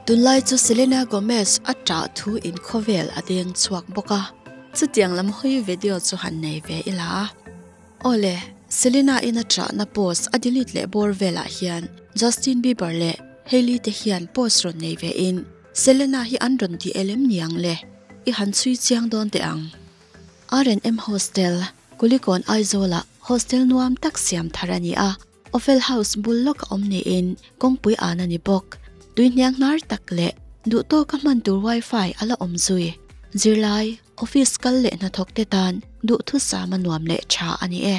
Tunlai chu Selena Gomez a ṭah thu in khawvel a deng chhuak bawk a, chutiang lam hawi video chu han nei ve ila. Awle, Selena in a ṭahna post a delete leh bawr velah hian Justin Bieber leh Hailey te hian post rawn nei ve in Selena hi an rawn ti el em niang le? I han chhui chiang dawn teh ang. R&M Hostel, Kulikawn Aizawlah hostel nuam tak siam thar a ni a. Ophel House bul lawk a awm niin kawngpui an a ni bawk. Tui hniang hnar tak leh duh tawka hman tur wifi a la awm zui. Zirlai, office kal leh hnathawk te tan duhthusam a nuam leh tha a ni e.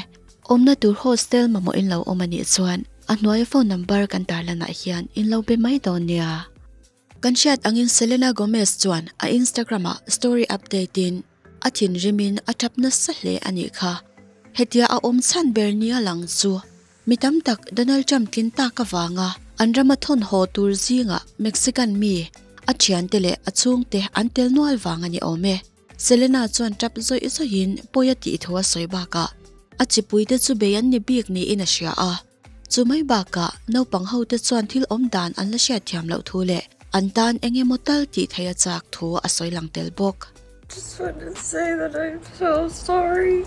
Awmna tur hostel mamawh in lo awm a nih chuan a hnuaia phone number kan tarlanah hian in lo be mai dawn nia. Kan hriat angin Selena Gomez chuan a Instagram ah story update in a thinrim in a tap nasa hle a nih kha. Hetia a awm chhan ber nia lang chu mi tam tak Donald Trump tlin tak avanga an rama thawn haw tur zingah Mexican mi a thiante leh a chhungte an tel nual vang a ni awm e. Selena chuan tap zawih zawihin pawi a tih thu a sawi bakah a chipuite chu bei an ni bik niin a hria a. Chu mai bakah naupang hote chuan thil awm dan an la hriatthiam loh thu leh an tan eng emaw tal tih theih a chak thu a sawi lang tel bawk. Just want to say that I'm so sorry.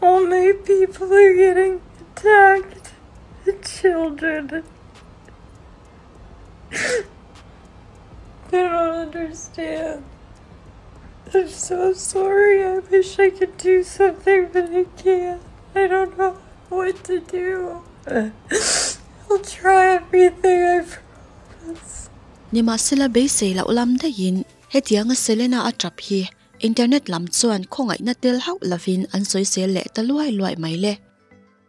All my people are getting attacked. The children. They don't understand. I'm so sorry. I wish I could do something, but I can't. I don't know what to do. I'll try everything, I promise. Nimahsela beisei loh lam daihin hetianga Selena a tap hi internet lam chuan khawngaihna tel hauh lovin an sawisel leh ta luai luai mai le.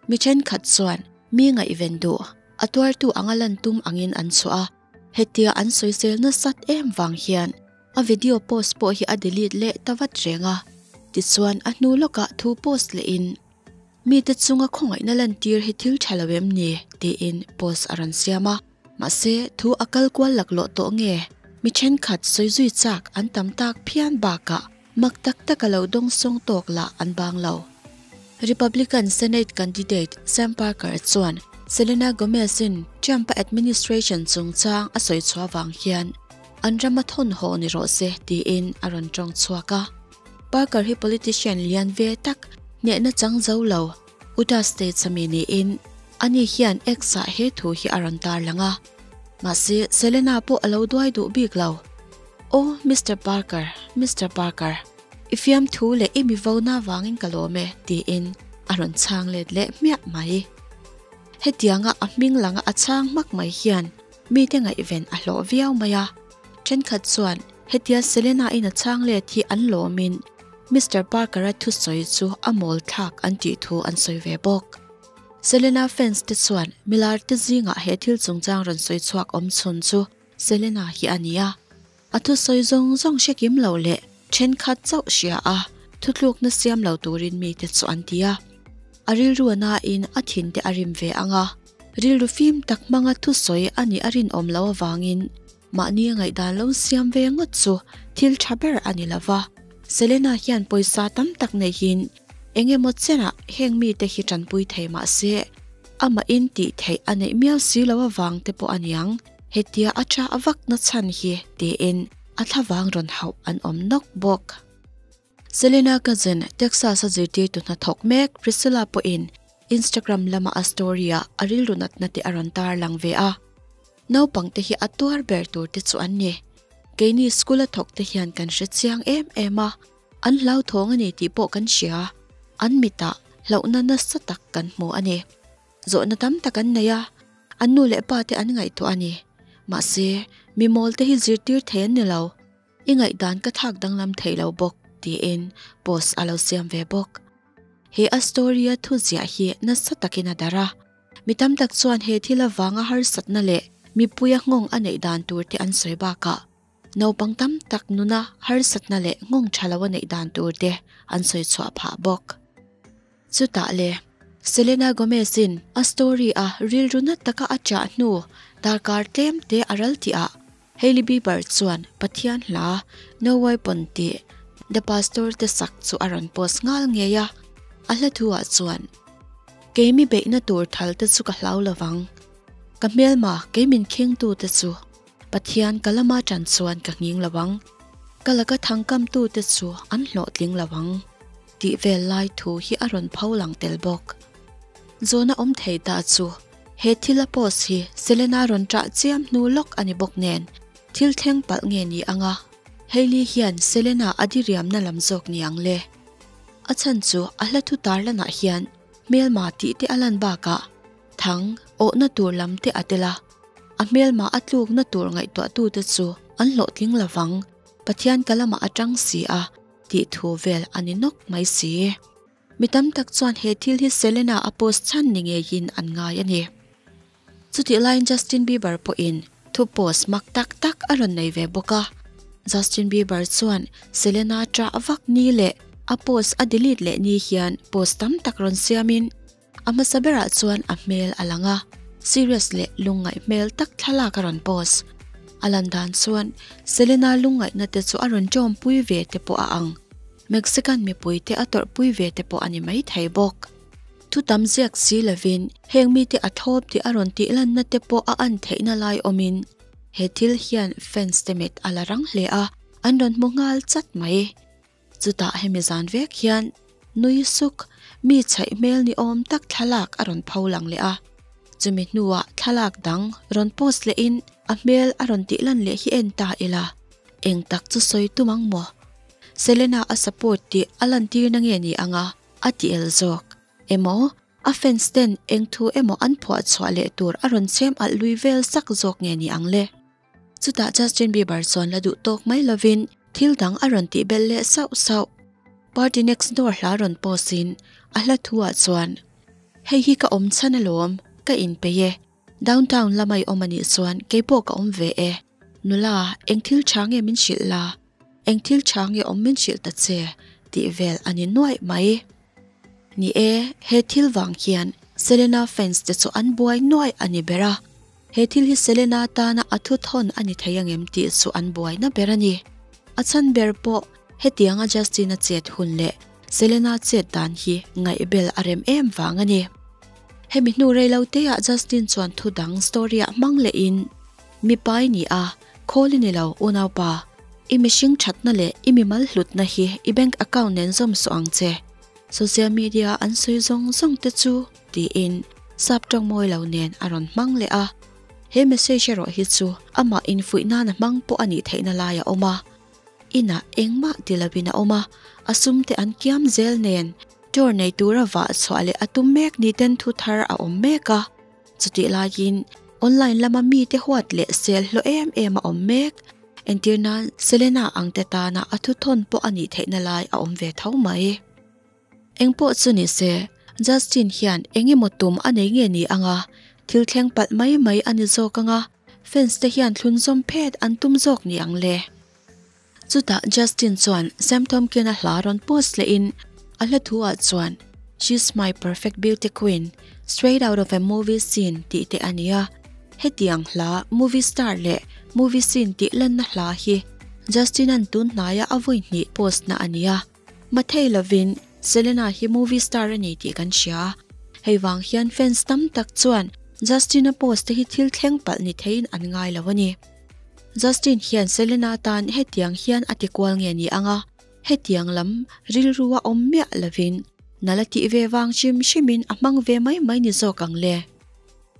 Mi thenkhat chuan mi ngaihven duh a tuartu anga lan tum angin an chhuah a, hetia an sawisel nasat em vang hian a video post pawh hi a delete leh ta vat reng a. Tichuan a hnu lawkah thu post lehin mite chunga khawngaihna lantir hi thil tha lo em ni tiin post a rawn siam a. Mahse thu a kal kual laklawh tawh nge mi thenkhat sawi zui chak an tam tak phian bakah Mak tak tak a lo dawngsawng tawk lah an bang lo. Republican Senate candidate Sam Parker chuan Selena Gomez-in Trump-a administration chungchang a sawi chhuah vang hian an ram a thawn haw ni rawh se tiin a rawn tawng chhuak a. Parker hi politician lian ve tak hnehna chang zo lo Utah State-a mi niin ani hian X-ah he thu hi a rawn tarlang a. Mahse Selena pawh a lo duai duh bik lo. Aw, Mister Parker, Mister Parker, i fiamthu leh i mi vona vangin ka lawm e, tiin a rawn chhang let leh hmiah mai. Hetianga a hming langa a chhang hmak mai hian mite ngaihven a hlawh viau mai a. Thenkhat chuan hetia Selena-in a chhang let hi an lawmin Mister Parker-a thusawi chu a mawl thlak an tih thu an sawi ve bawk. Selena fans te chuan milar te zingah he thil chungchang rawn sawi chhuak awm chhun chu Selena hi a ni a, a thusawi zawng zawng hre kim lo leh thenkhat chauh hria a, thutlukna siam lo turin mite chu an ti a. A rilru a nain a thin te a rim ve ang a, rilru fim tak hmanga thusawi a nih a rinawm loh avangin mahni a ngaihdan lo siam ve ngawt chu thil tha ber a ni lova. Selena hian pawisa tam tak neihin eng emaw chenah heng mite hi tanpui thei mah se, amahin tih theih a neih miau si lo avang te pawh a niang. Hetia a tha a vak na chhan hi tiin a thlavang rawn hauh an awm nawk bawk. Selena cousin Texas a zirtirtu hnathawk mek Priscilla pawhin Instagram lama a story ah a rilru natna te a rawn tarlang ve a. Naupang te hi a tuar ber tur te chu an ni. Keini school a thawk te hian kan hre chiang em em a, an hlauthawng a ni tih pawh kan hria. An mitah hlauhna nasa tak kan hmu a ni. Zawhna tam tak an nei a, an nu leh pa te an ngaihtuah a ni. Mahse, mi mawl te hi zirtir thei an ni lo. I ngaihdan ka thlak danglam thei lo bawk, tiin post a lo siam ve bawk. He a story-a thu ziah hi nasa takin a darh a. Mi tam tak chuan he thil avanga harsatna leh mipuia nghawng a neih dan tur te an sawi bakah, Naupang tam tak nuna harsatna leh nghawng tha lo a neih dan tur te an sawi chhuah phah bawk. Chutah le, Selena Gomez-in a story a rilru na taka a chah hnu darkar tlem te a ral tih ah Hailey Bieber chuan Pathian hla No Weapon tih The Pastor te sak chu a rawn post nghal ngei a, a hla thu ah chuan, Keimi beihna tur thal te chu ka hlau lovang. Ka hmelma kei min khingtute chu Pathian ka lama ṭan chuan ka nghing lo ang, ka laka thangkamtute chu an hlawhtling lo ang tih vel lai thu hi a rawn pho lang tel bawk. Zawhna awm thei ta chu he thil a post hi Selena rawn ṭah chiam hnu lawk a ni bawk nen thil thleng palh nge ni anga Hailey hian Selena a diriamna lam zawk ni ang le? A chhan chu a hla thu tarlanah hian hmelma tih te a lan bakah Thang, awhna tur lam te a tel a, a hmelma a tlukna tur ngaihtuahtute chu an hlawhtling lovang, Pathian ka lamah a tang si a, tih thu vel a ni nawk mai si. Mi tam tak chuan he thil hi Selena a post chhan ni ngeiin an ngai a ni. Chutih laiin Justin Bieber pawhin thu post mak tak tak a rawn nei ve bawk a. Justin Bieber chuan Selena ṭah vak ni leh a post a delete leh ni hian post tam tak rawn siamin, A hmasa berah chuan a hmel a lang a, serious leh lungngaih hmel tak thlalak a rawn post. A lan dan chuan Selena lungngaihna te chu a rawn tawmpui ve te pawh a ang. Mexican mipui te a tawrhpui ve te pawh a ni maithei bawk. Thu tam ziak si lovin heng mite a thawp tih a rawn tih lanna te pawh a an theihna lai awmin he thil hian fans te mit a la rang hle a, an rawn hmu nghal chat mai. Chutah hemi zan vek hian nui suk mi chhaih hmel ni awm tak thlalak a rawn pho lang leh a. Chumi hnuah thlalak dang rawn post lehin a hmel a rawn tih lan leh hi en ta ila, eng tak chu sawi tum ang maw? Selena a support tih a lantir na nge ni anga a ti el zawk emaw a fans ten eng thu emaw an phuah chhuah leh tur a rawn chhem alh lui vel sak zawk nge ni ang le? Chutah Justin Bieber chuan la duh tawk mai lovin thil dang a rawn tih belh leh sauh sauh. Party Next Door hla rawn post in a hla thu ah chuan, Hei hi ka awm chhan alawm, ka inpeih e. Downtown lama i awm anih chuan keipawh ka awm ve e. Nula, eng thil tha nge min hrilh la? Eng thil tha nge awm min hrilh ta che? tih vel a ni nuaih mai. Ni e, he thil vang hian Selena fans te chu an buai nuaih a ni ber a. He thil hi Selena tana a thuthawn a ni thei angem tih chu an buaina ber a ni. A chhan ber pawh hetianga Justin-a chet hun leh Selena chet dan hi ngaihbel a rem em vang a ni. Hemi hnu reiloteah Justin chuan thu dang story-ah hmang lehin, Mipa i ni a, khawl i ni lo, unaupa. I mihring thatna leh i mimal hlutna hi i bank account nen zawm suh ang che. Social media an sawi zawng zawng te chu tiin sap tawng mawi lo nen a rawn hmang leh a. He message erawh hi chu amah infuih nana hmang pawh a nih theihna lai a awm a. Inah engmah ti lovin a awm a, a sum te an kiam zel nen tour nei tura vah chhuah leh a tum mek ni ten thu thar a awm mek a. Chutih laiin online lama mite huat leh sel hlawh em em a awm mek. Entir nan Selena ang te tana a thuthawn pawh a nih theihna lai a awm ve tho mai. Engpawh chu ni se, Justin hian eng emaw tum a nei nge ni anga, thil thleng palh mai mai a ni zawk anga, fans te hian thlun zawm phet an tum zawk ni ang le. Chutah Justin chuan Sam Tomkin-a hla rawn post lehin a hla thu ah chuan She's my perfect beauty queen, straight out of a movie scene tih te a ni a. Hetiang hla movie star leh movie scene tih lanna hla hi Justin-a'n tun hnaia a vawi hnih post na a ni a. Mathei lovin Selena hi movie star a ni tih kan hria. Hei vang hian fans tam tak chuan Justin-a post te hi thil thleng palh ni theiin an ngai lo a ni. Justin hian Selena tan hetiang hian a ti kual nge ni anga hetiang lam rilru a awm miah lovin nala tih ve vang hrim hrimin a hmang ve mai mai ni zawk ang le.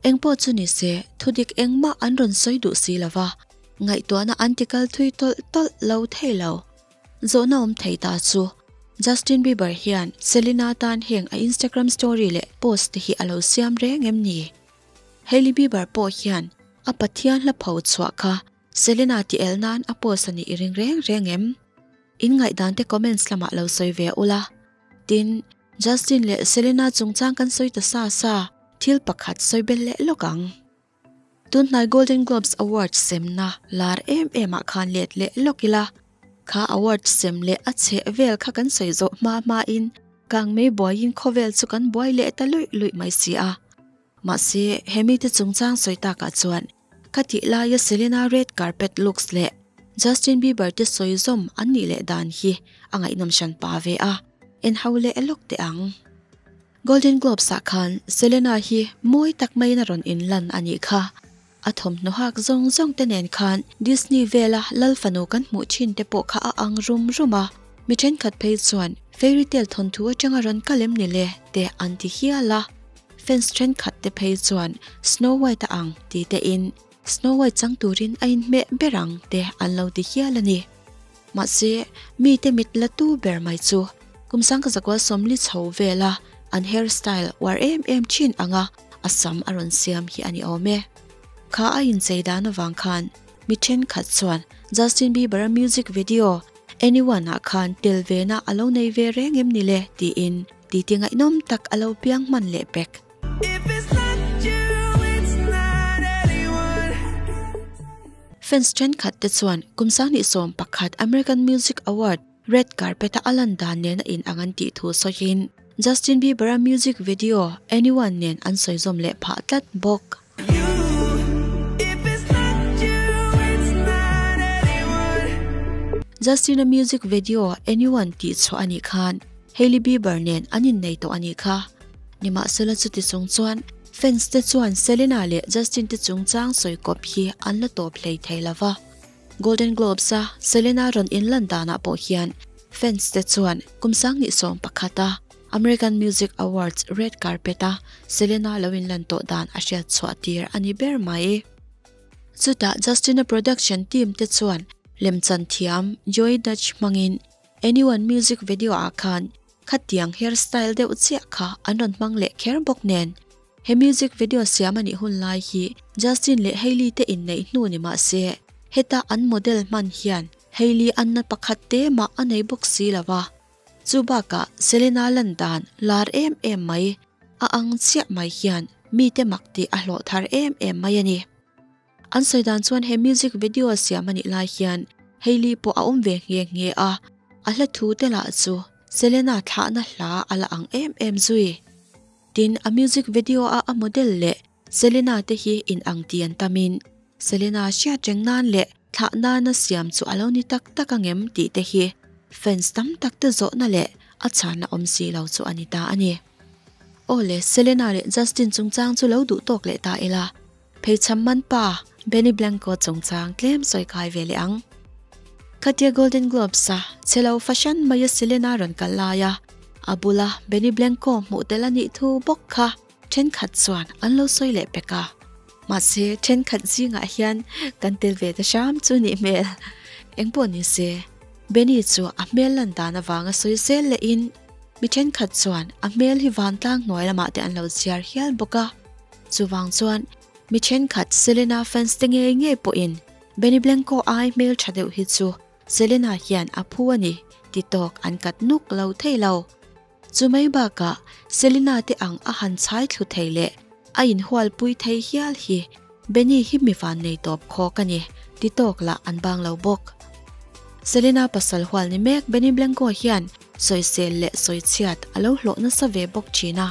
Engpawh chu ni se thudik engmah an rawn sawi duh si lova, ngaihtuahna an ti kal thui tawlh tawlh lo thei lo. Zawhna awm thei ta chu Justin Bieber hian Selena tan heng a Instagram story leh post te hi a lo siam reng em ni? Hailey Bieber pawh hian a Pathian hla pho chhuah kha Selena ti el nan a post a nih i ring reng reng em? In ngaihdan te comments lamah lo sawi ve ula. Tin, Justin leh Selena chungchang kan sawi ta sa sa, thil pakhat sawi bel leh lawk ang. Tunhnai Golden Globes Awards semna lar em em ah khan let leh lawk ila, kha award sem leh a chheh vel kha kan sawi zawh hma hma in kang mei buaiin khawvel chu kan buai leh ta luih luih mai si a. Mahse, he mite chungchang sawi takah chuan kha tih laia Selena red carpet looks leh Justin Bieber te sawi zawm an nih leh dan hi a ngaihnawm hran pa ve a, en ho leh lawk teh ang. Golden Globes ah khan Selena hi mawi tak maiin a rawn inlan a nih kha. A thawmhnaw hak zawng zawng te nen khan Disney vela Lal fanu kan hmuh thin te pawh kha a ang rum rum a, mi thenkhat phei chuan fairy tale thawnthu atanga rawn kal em ni le te an ti hial a. Fans thenkhat te phei chuan Snow White a ang ti te in Snow White chang turin a inhmeh ber ang te an lo ti hial a ni. Mahse, mite mit la tu ber mai chu kum sangkazakua sawmli chho vela an hair style uar em em thin anga a sam a rawn siam hi a ni awm e. Kha a inchei dan avang khan mi thenkhat chuan Justin Bieber-a music video Anyone ah khan tel vena a lo nei ve reng em ni le tiin titi ngaihnawm tak a lo piang hman leh pek. Fans thenkhat te chuan kum 2011 American Music Award red carpet a a lan dan nen a inang an tih thu sawiin Justin Bieber-a music video Anyone nen an sawi zawm leh phah tlat bawk. Justin-a music video Anyone tih chhuah a nih khan Hailey Bieber nen an innei tawh a nih kha. Nimahsela chuti chung chuan fans te chuan Selena leh Justin te chungchang sawi kawp hi an la tawp hlei thei lo va. Golden Globes a Selena rawn inlan danah pawh hian fans te chuan kum 2011 a American Music Awards red carpet a Selena lo inlan tawh dan a hriat chhuah tir a ni ber mai. Chutah Justin-a production team te chuan lemchan thiam Joey Dutch hmangin Anyone music video ah khan khatiang hairstyle deuh chiah kha an rawn hmang leh kher bawk nen. He music video siam a nih hun lai hi Justin leh Hailey te inneih hnu ni mah se, heta an model hman hian Hailey anna pakhat te mah a nei bawk si lo va. Chu bakah Selena lan dan lar em em mai a ang chiah mai hian mite mak tih a hlawh thar em em mai a ni. An sawi dan chuan he music video siam a nih lai hian Hailey pawh a awm ve nghe nghe a, a hla thu te lah chu Selena thlahna hla a la ang em em zui. Tin, a music video a a model leh Selena te hi inang ti an tamin Selena hriat reng nan leh thlah nana siam chu a lo ni tak tak angem tih te hi fans tam tak te zawhna leh a chhanna awm si lo chu a ni ta a ni. Aw le, Selena leh Justin chungchang chu lo duh tawk leh ta ila. Pheichham man pa Benny Blanco chungchang tlem sawi kai ve leh ang. Khatia Golden Globes a chhelo fahran maia Selena rawn kal lai a, a bula Benny Blanco hmuh tel a nih thu bawk kha thenkhat chuan an lo sawi leh pek a. Mahse thenkhat zingah hian kan tel ve ta hram chu nih hmel. Engpawh ni se, Benny chu a hmel lan dan avanga sawi zel lehin mi thenkhat chuan a hmel hi vantlang hnuai lamah te an lo chhiar hial bawk a. Chuvang chuan mi thenkhat Selena fans te ngei ngei pawhin Benny Blanco ai hmel tha deuh hi chu Selena hian a phu a ni ti tawk an kat nuk lo thei lo. Chu mai bakah Selena te ang a han chhai thlu thei leh a inhualpui thei hial hi Benny hi mi van nei tawp khawk a ni ti tawk lah an bang lo bawk. Selena pasal hual ni mek Benny Blanco hian sawisel leh sawichhiat a lo hlawh nasa ve bawk thin a.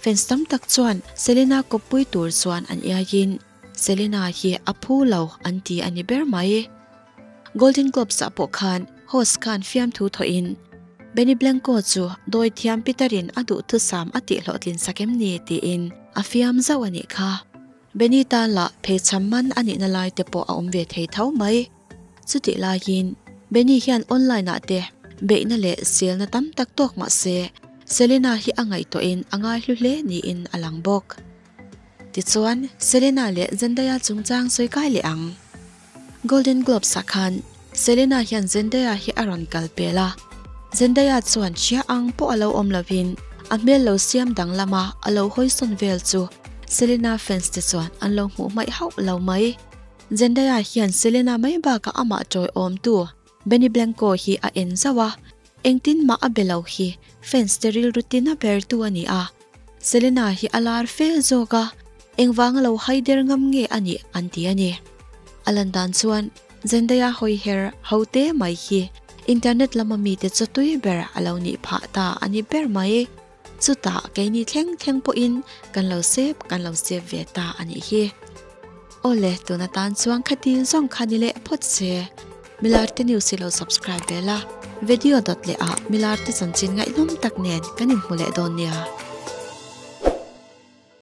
Fans tam tak chuan Selena kawppui tur chuan an iaiin Selena hi a phu lo an ti a ni ber mai. Golden Globes ah pawh khan host khan fiamthu thawhin Benny Blanco chu dawi thiam Peter-in a duhthusam a tih hlawhtlin sak em ni tiin a fiam zauh a nih kha. Benny tan lah pheichham man a nihna lai te pawh a awm ve thei tho mai. Chutih laiin Benny hian online ah te beihna leh selna tam tak tawk mah se Selena hi a ngaihtuahin a ngaihlu hle niin a lang bawk. Tichuan Selena leh Zendaya chungchang sawi kai leh ang. Golden Globes ah khan Selena hian Zendaya hi a rawn kal pel a, Zendaya chuan hria ang pawh a lo awm lovin a hmel lo siam danglama a lo hawisawn vel chu Selena fans te chuan an lo hmuh hmaih hauh lo mai. Zendaya hian Selena mai bakah amah tawiawmtu Benny Blanco hi a en zauh a, engtin mah a be lo hi fans te rilru tina bertu a ni a. Selena hi a lar fel zawk a, engvanga lo haider ngam nge a nih an ti a ni. A lan dan chuan Zendaya hawi her ho te mai hi internet lama mite chaw tui ber a lo nih phah ta a ni ber mai. Chutah keini thleng thleng pawhin kan lo sep kan lo sep ve ta a nih hi. Awle tun atan chuan khati zawng kha ni leh phawt se. Milarte news hi lo subscribe ve la, video dawt leh ah Milarte chanchin ngaihnawm tak nen kan inhmu leh dawn nia.